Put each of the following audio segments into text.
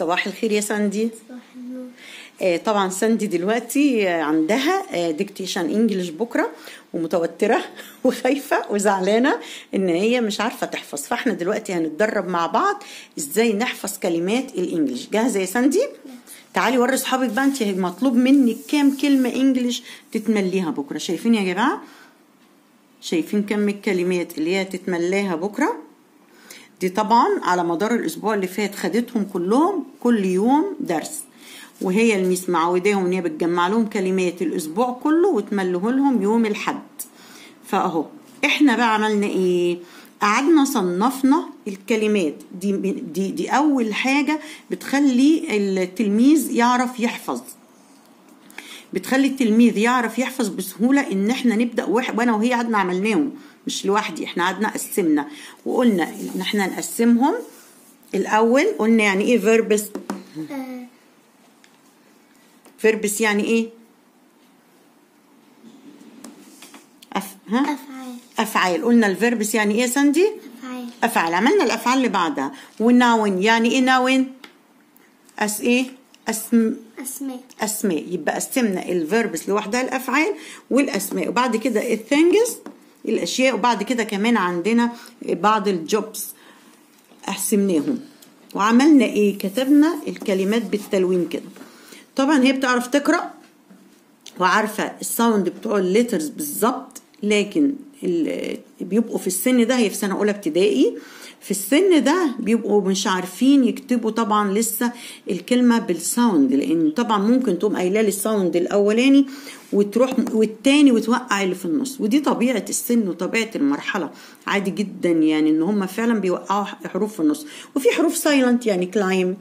صباح الخير يا ساندي. صباح النور. طبعا ساندي دلوقتي عندها dictation English بكره، ومتوتره وخايفة وزعلانه ان هي مش عارفه تحفظ، فاحنا دلوقتي هنتدرب مع بعض ازاي نحفظ كلمات ال English. جاهزة يا ساندي؟ تعالي وري اصحابك بقى، انت مطلوب منك كام كلمة English تتمليها بكره. شايفين يا جماعة؟ شايفين كم الكلمات اللي هي تتملاها بكره؟ دي طبعا على مدار الاسبوع اللي فات خدتهم كلهم، كل يوم درس، وهي ال Miss معوداهم ان هي بتجمع لهم كلمات الاسبوع كله وتمليه لهم يوم الحد. فاهو احنا بقى عملنا ايه؟ قعدنا صنفنا الكلمات دي. دي اول حاجة بتخلي التلميذ يعرف يحفظ، بتخلي التلميذ يعرف يحفظ بسهولة. ان احنا نبدا وانا وهي قعدنا عملناهم، مش لوحدي، احنا قعدنا قسمنا وقلنا ان احنا نقسمهم. الاول قلنا يعني ايه verbs؟ verbs يعني ايه؟ ها؟ أفعال. افعال. قلنا ال verbs يعني ايه يا ساندي؟ أفعال. افعال. عملنا الافعال اللي بعدها. وال noun يعني ايه noun؟ اس ايه؟ اسماء. اسماء. يبقى قسمنا ال verbs لوحدها الافعال والاسماء، وبعد كده ال things الاشياء، وبعد كده كمان عندنا بعض ال jobs قسمناهم. وعملنا ايه؟ كتبنا الكلمات بالتلوين كده. طبعا هي بتعرف تقرا وعارفه ال sound بتوع ال letters بالظبط، لكن بيبقوا في السن ده، هي في سنة اولى ابتدائي، في السن ده بيبقوا مش عارفين يكتبوا طبعا لسه الكلمة بال sound، لان طبعا ممكن تقوم قايله لي ال sound الاولاني وتروح والتاني وتوقع اللي في النص، ودي طبيعة السن وطبيعه المرحلة، عادي جدا يعني ان هم فعلا بيوقعوا حروف في النص. وفي حروف silent، يعني climb،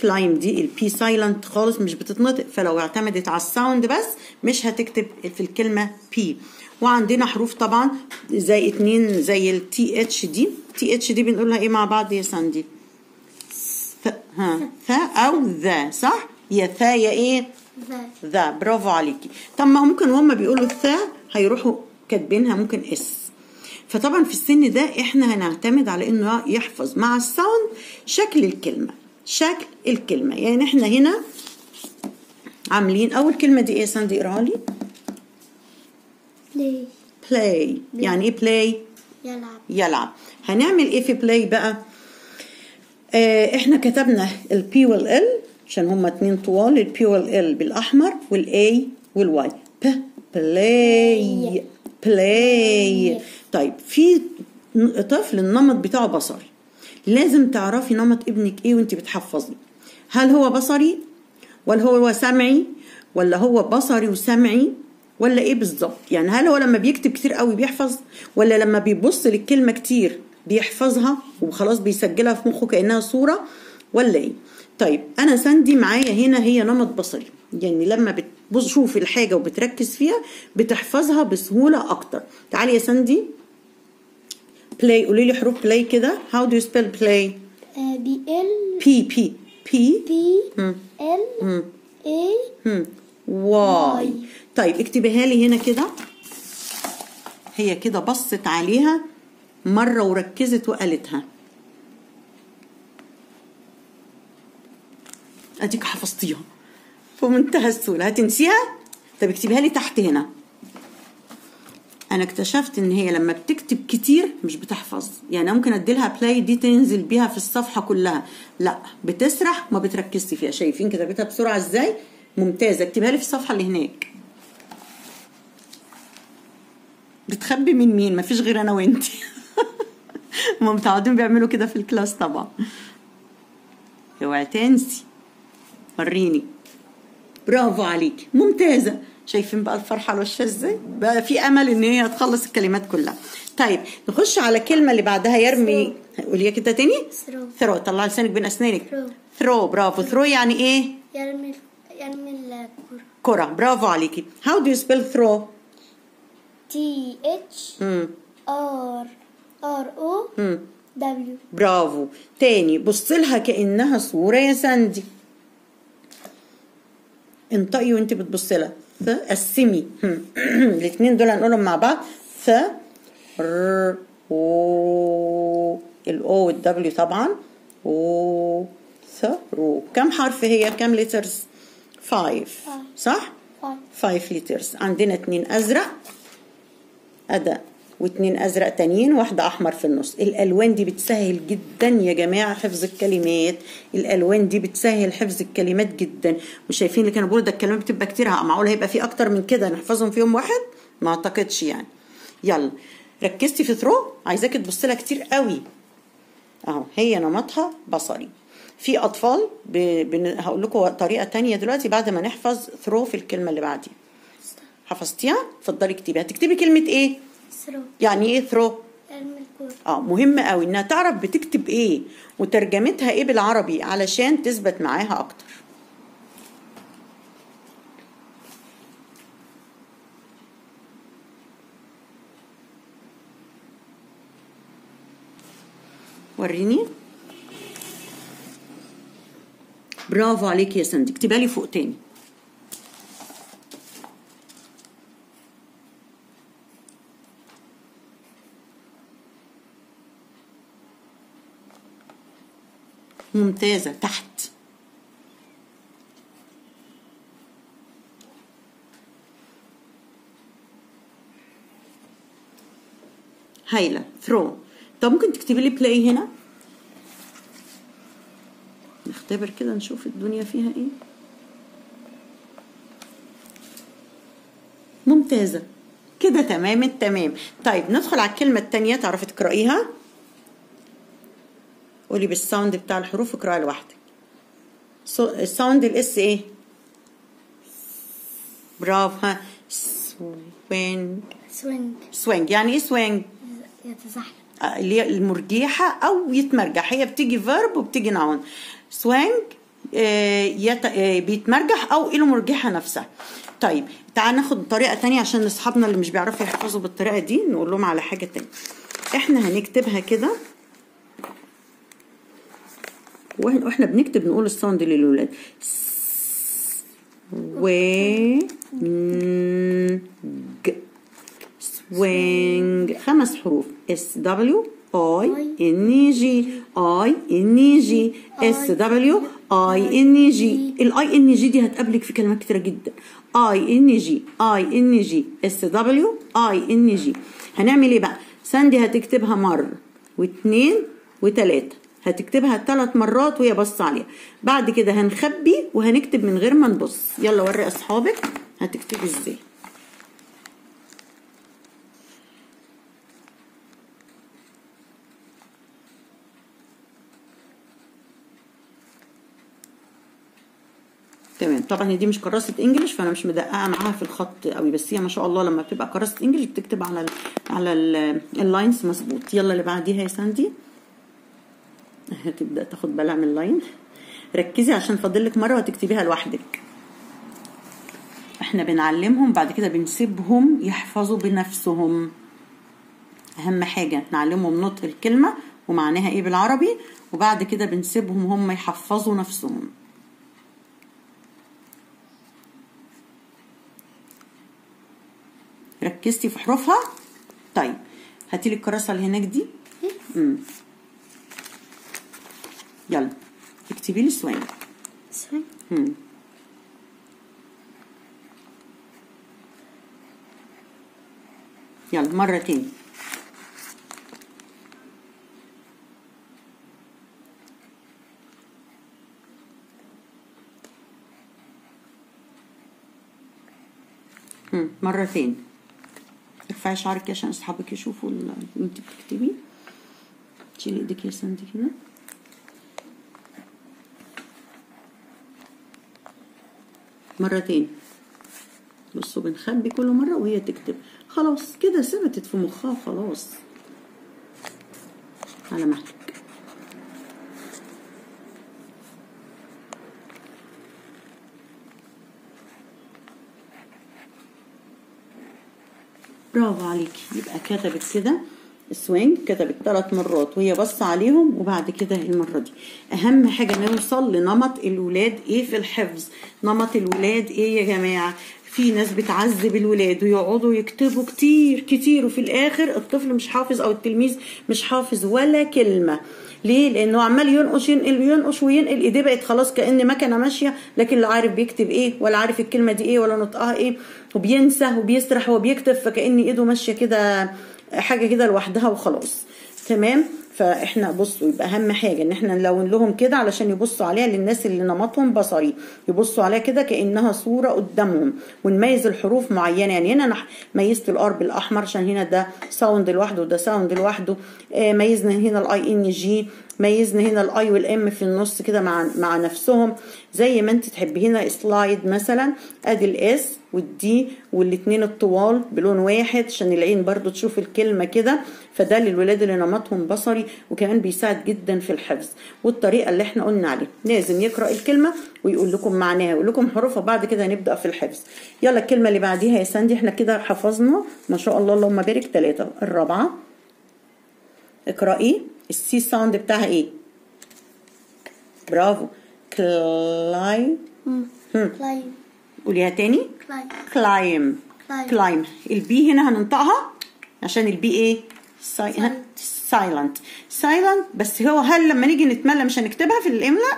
climb دي ال B silent خالص مش بتتنطق، فلو اعتمدت على ال sound بس مش هتكتب في الكلمة B. وعندنا حروف طبعا زي اتنين زي ال TH دي. TH دي بنقولها ايه مع بعض يا ساندي؟ ث، ها، ث او ذا، صح؟ يا ثا يا ايه؟ ذا. ذا، برافو عليكي. طب ما ممكن وهم بيقولوا ثا هيروحوا كاتبينها ممكن S. فطبعا في السن ده احنا هنعتمد على انه يحفظ مع ال sound شكل الكلمة، شكل الكلمة. يعني احنا هنا عاملين اول كلمة دي ايه يا ساندي؟ اقراها لي. play. play يعني ايه play؟ يلعب. يلعب. هنعمل ايه في play بقى؟ احنا كتبنا ال P وال L عشان هما اتنين طوال، ال P وال L بالاحمر وال A وال Y. ب play play. طيب في طفل النمط بتاعه بصري، لازم تعرفي نمط ابنك ايه وانت بتحفظي. هل هو بصري ولا هو سمعي ولا هو بصري وسمعي ولا ايه بالظبط؟ يعني هل هو لما بيكتب كتير قوي بيحفظ، ولا لما بيبص للكلمة كتير بيحفظها وخلاص بيسجلها في مخه كانها صوره، ولا ايه؟ طيب انا ساندي معايا هنا هي نمط بصري، يعني لما بتشوف الحاجة وبتركز فيها بتحفظها بسهولة اكتر. تعالي يا ساندي play، قولي لي حروف play كده. how do you spell play؟ B L P P P P L A Y. طيب اكتبيها لي هنا كده. هي كده بصت عليها مرة وركزت وقالتها، اديك حفظتيها في منتهى السهولة. هتنسيها؟ طب اكتبيها لي تحت هنا. انا اكتشفت ان هي لما بتكتب كتير مش بتحفظ، يعني ممكن اديلها play دي تنزل بيها في الصفحة كلها، لا بتسرح وما بتركزش فيها. شايفين كتابتها بسرعة ازاي؟ ممتازة. اكتبها لي في الصفحة اللي هناك. بتخبي من مين؟ مفيش غير انا وانتي. هم متعودين بيعملوا كده في ال class طبعا. اوعي تنسي، وريني. برافو عليكي، ممتازة. شايفين بقى الفرحة على وشها ازاي؟ بقى في امل ان هي هتخلص الكلمات كلها. طيب نخش على الكلمة اللي بعدها. يرمي، قوليها كده تاني. throw. throw. طلعي لسانك بين اسنانك. throw. throw، برافو. throw يعني ايه؟ يرمي، يرمي الكرة. كرة، برافو عليكي. how do you spell throw؟ T H R R O W. برافو. تاني بص لها كأنها صورة يا ساندي. انطقي وانت بتبصي لها. ث، قسمي الاثنين دول هنقولهم مع بعض. ث ر او، ال O وال W طبعا. او ث throw. كم حرف هي؟ كم letters؟ 5 صح؟ 5 letters. عندنا 2 ازرق اداء و2 ازرق تانيين، واحدة احمر في النص. الالوان دي بتسهل جدا يا جماعة حفظ الكلمات، الالوان دي بتسهل حفظ الكلمات جدا. وشايفين اللي كانوا بيقولوا ده الكلمات بتبقى كتير، معقول هيبقى في اكتر من كده نحفظهم في يوم واحد؟ ما اعتقدش يعني. يلا ركزتي في throw، عايزاكي تبصي لها كتير قوي اهو، هي نمطها بصري. في اطفال هقول لكم طريقه تانية دلوقتي بعد ما نحفظ throw في الكلمة اللي بعديها. حفظتيها؟ اتفضلي اكتبيها. هتكتبي كلمة ايه؟ throw. يعني ايه throw؟ ارمي الكورة. مهم قوي انها تعرف بتكتب ايه وترجمتها ايه بالعربي علشان تثبت معاها اكتر. وريني. برافو عليك يا سندي، اكتبها لي فوق تاني. ممتازة. تحت هايلة throw. طب ممكن تكتبي لي play هنا؟ نختبر كده نشوف الدنيا فيها ايه. ممتازة كده، تمام التمام. طيب ندخل على الكلمة التانية، تعرفي تقرأيها؟ قولي بال sound بتاع الحروف، اقرأي لوحدك. ال sound ال S ايه؟ برافو. ها، swing. swing. swing يعني ايه swing؟ يتزحلق، اللي هي المرجيحة أو يتمرجح. هي بتيجي verb وبتيجي noun. swing بيتمرجح أو المرجحة نفسها. طيب تعال ناخد طريقة تانية عشان أصحابنا اللي مش بيعرفوا يحفظوا بالطريقة دي نقول لهم على حاجة تانية. احنا هنكتبها كده واحنا بنكتب نقول ال sound للولاد. و ج swing، 5 حروف. S W I N G I N G S W I N G. ال I N G دي هتقابلك في كلمات كتيرة جدا. I N G I N G S W I N G. هنعمل ايه بقى؟ ساندي هتكتبها مرة واثنين وثلاثة، هتكتبها 3 مرات وهي بص عليها. بعد كده هنخبي وهنكتب من غير ما نبص. يلا وري اصحابك هتكتبي ازاي. تمام. طبعا هي دي مش كراسة English فانا مش مدققه معاها في الخط قوي، بس هي ما شاء الله لما بتبقى كراسة English بتكتب على ال lines مظبوط. يلا اللي بعديها يا ساندي. هتبدا تاخد بالها من ال line. ركزي عشان فاضلك مرة وهتكتبيها لوحدك. احنا بنعلمهم بعد كده بنسيبهم يحفظوا بنفسهم. اهم حاجة نعلمهم نطق الكلمة ومعناها ايه بالعربي، وبعد كده بنسيبهم هم يحفظوا نفسهم. ركزتي في حروفها؟ طيب هاتي لي الكراسة اللي هناك دي. يلا اكتبي لي swing. swing. يلا مرة تاني. مرة تاني. ارفعي شعرك عشان اصحابك يشوفوا اللي انت بتكتبيه. شيلي ايدك يا ساندي كده. مرة تاني. بصوا بنخبي كل مرة وهي تكتب. خلاص كده ثبتت في مخها خلاص. على مهلك. برافو عليكي. يبقى كتبت كده swing، كتبت 3 مرات وهي بص عليهم، وبعد كده المرة دي. اهم حاجة نوصل لنمط الولاد ايه في الحفظ. نمط الولاد ايه يا جماعة؟ في ناس بتعذب الولاد ويقعدوا يكتبوا كتير كتير، وفي الاخر الطفل مش حافظ او التلميذ مش حافظ ولا كلمة. ليه؟ لانه عمال ينقش ينقل ينقش وينقل، ايديه بقت خلاص كأن مكنه ماشية، لكن لا عارف بيكتب ايه ولا عارف الكلمة دي ايه ولا نطقها ايه، وبينسى وبيسرح وبيكتب، فكأن ايده ماشية كده حاجة كده لوحدها وخلاص. تمام. فاحنا بصوا، يبقى اهم حاجة ان احنا نلون لهم كده علشان يبصوا عليها، للناس اللي نمطهم بصري يبصوا عليها كده كانها صوره قدامهم، ونميز الحروف معينة. يعني هنا انا ميزت ال R بالاحمر عشان هنا ده sound لوحده وده sound لوحده، ميزنا هنا ال I N G، ميزنا هنا ال I وال M في النص كده مع نفسهم زي ما انت تحبي. هنا slide مثلا، ادي ال S وال D والاثنين الطوال بلون واحد عشان العين برضو تشوف الكلمة كده. فده للولاد اللي نمطهم بصري، وكمان بيساعد جدا في الحفظ. والطريقة اللي احنا قلنا عليها لازم يقرا الكلمة ويقول لكم معناها ويقول لكم حروفها، بعد كده هنبدا في الحفظ. يلا الكلمة اللي بعديها يا ساندي. احنا كده حفظنا ما شاء الله اللهم بارك 3. الرابعة اقراي ال C sound بتاعها ايه؟ برافو، climb. climb. قوليها تاني. climb. climb. ال B هنا هننطقها عشان ال B ايه؟ silent. silent. بس هو هل لما نيجي نتملى مش هنكتبها في الاملاء؟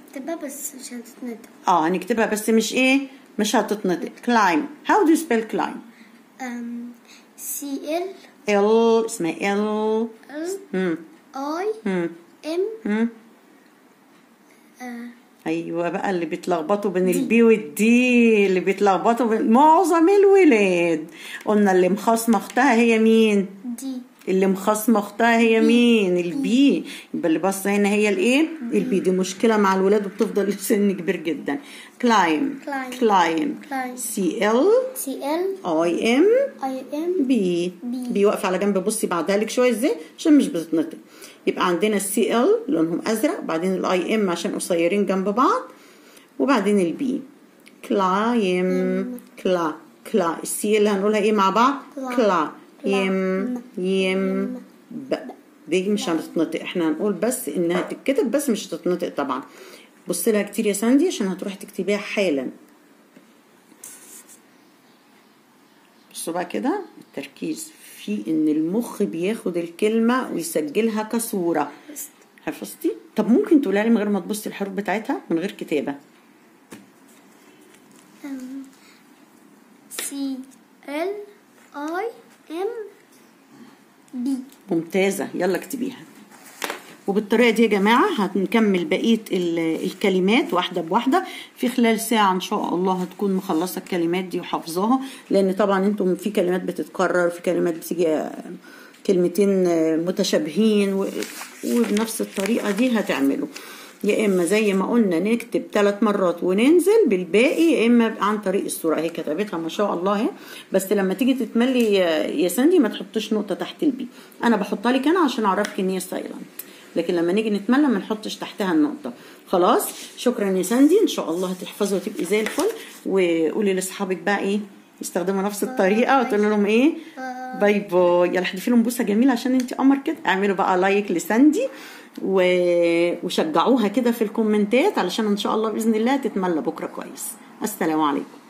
نكتبها بس مش هتتنطق. هنكتبها بس مش ايه؟ مش هتتنطق. climb. How do you spell climb؟ C L L اسمها L I M. ايوه بقى، اللي بيتلخبطوا بين ال B وال D، اللي بيتلخبطوا بين معظم الولاد. قلنا اللي مخاصمة اختها هي مين؟ D. اللي مخاصمة اختها هي مين؟ ال B. يبقى اللي باصة هنا هي الايه؟ ال B. دي مشكلة مع الولاد وبتفضل لسن كبير جدا. climb. climb. C L C L I M I M B. B واقفة على جنب، بصي بعدها لك شوية ازاي عشان مش بتتنطق. يبقى عندنا ال C L لونهم ازرق، بعدين ال I M عشان قصيرين جنب بعض، وبعدين ال B. climb. cla cla. ال C اللي هنقولها ايه مع بعض؟ cla يم يم ب. دي مش هتتنطق، احنا هنقول بس انها تتكتب بس مش هتتنطق طبعا. بصي لها كتير يا ساندي عشان هتروحي تكتبيها حالا. بصوا بقى كده التركيز في ان المخ بياخد الكلمة ويسجلها كصوره. حفظتي؟ طب ممكن تقولها لي من غير ما تبصي الحروف بتاعتها، من غير كتابه؟ C L I M B. ممتازة، يلا اكتبيها. وبالطريقة دي يا جماعة هنكمل بقية الكلمات واحدة بواحدة في خلال ساعة إن شاء الله. هتكون مخلصة الكلمات دي وحافظاها، لأن طبعا انتم في كلمات بتتكرر، في كلمات بتيجي كلمتين متشابهين، وبنفس الطريقة دي هتعملوا. يا إما زي ما قلنا نكتب 3 مرات وننزل بالباقي، يا إما عن طريق الصورة. اهي كتبتها ما شاء الله اهي. بس لما تيجي تتملي يا ساندي ما تحطيش نقطة تحت ال B، أنا بحطها لك أنا عشان أعرفك إن هي silent، لكن لما نيجي نتملى ما نحطش تحتها النقطة. خلاص، شكرا يا ساندي، ان شاء الله هتحفظي وتبقي زي الفل. وقولي لاصحابك بقى ايه يستخدموا نفس الطريقة، وتقول لهم ايه؟ bye bye. يلا احدفي لهم بوسه جميلة عشان انت قمر كده. اعملوا بقى like لساندي وشجعوها كده في الكومنتات علشان ان شاء الله باذن الله تتملى بكره كويس. السلام عليكم.